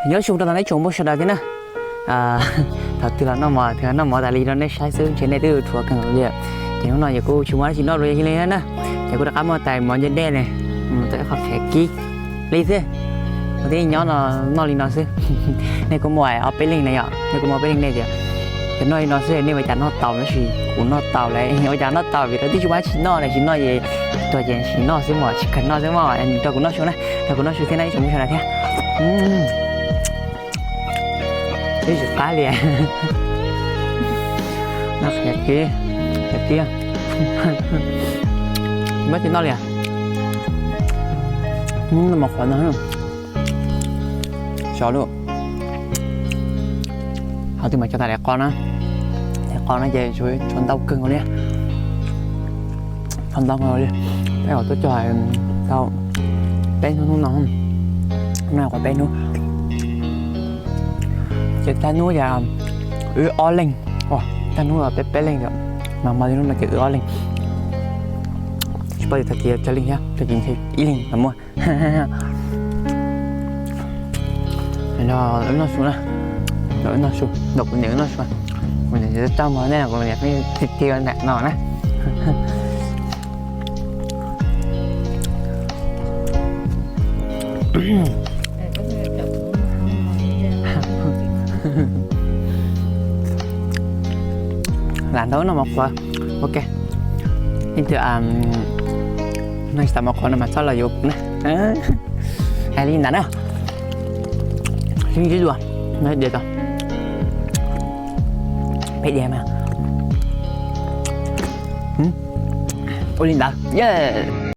Nyob zoo rau tag nrho ib tsoom phooj ywg sawv daws thiab na. Thaum twg los noj mov, thaum noj mov tas li rau nej saib xwb, ntshe nej twb dhuav kawg li. Ces hnub no ces kuj tsis muaj dab tsi noj dua li na. Ces kuj rov qab muaj tais mov nce dej ne, mus tau ib qho qhiav kib li xwb. Kuv thiaj nyob no noj li no xwb. Nej kuj muaj ob peb leeg ne yom, nej kuj muaj ob peb leeg nej tias, tias noj li no xwb nej ua cas noj tau, tab sis kuv noj tau lawm. Ua cas noj tau vim rau twb tsis muaj dab tsi noj ne, tsis noj ces tuag ces tsis noj xwb mog, tsis kheev noj xwb mog. Rau kuv noj su na, rau kuv noj su thiab na ib tsoom phooj ywg sawv daws thiab. Ib tsis qab li. Noj qhiav kib, qhiav kib. Muab tsis noj li. Noj mov qhuav no. Xyov lawm. Ho twb mas cov tas daim qo na, daim qo no ces tshuav ntau kawg nkaus li. Ntau ntau nkaus li. Peb os tuaj cog tau peb hnub hnub no, no qhuav peb hnub. Ces tag hnub ces wb ob leeg, tag hnub peb peb leeg, mas mas li hnub no ces wb ob leeg. Tsis paub tias tag kis tsawg leeg thiab, tag kis ntshe ib leeg los muaj. Wb noj su na, wb noj su, ntaum kuv niam wb noj su. Kuv niam tsis tau mov ne, kuv niam pheej ti ti nam no na. Lam ntaub noj mov qhuav. Ok, ib tug neeg tsis tau mov qhuav no mas txhob los yuav kuv na. Hais li ntawd na. Sib ntsib dua, no diav tau. Peb diav mas. Ua li ntawd, yeah.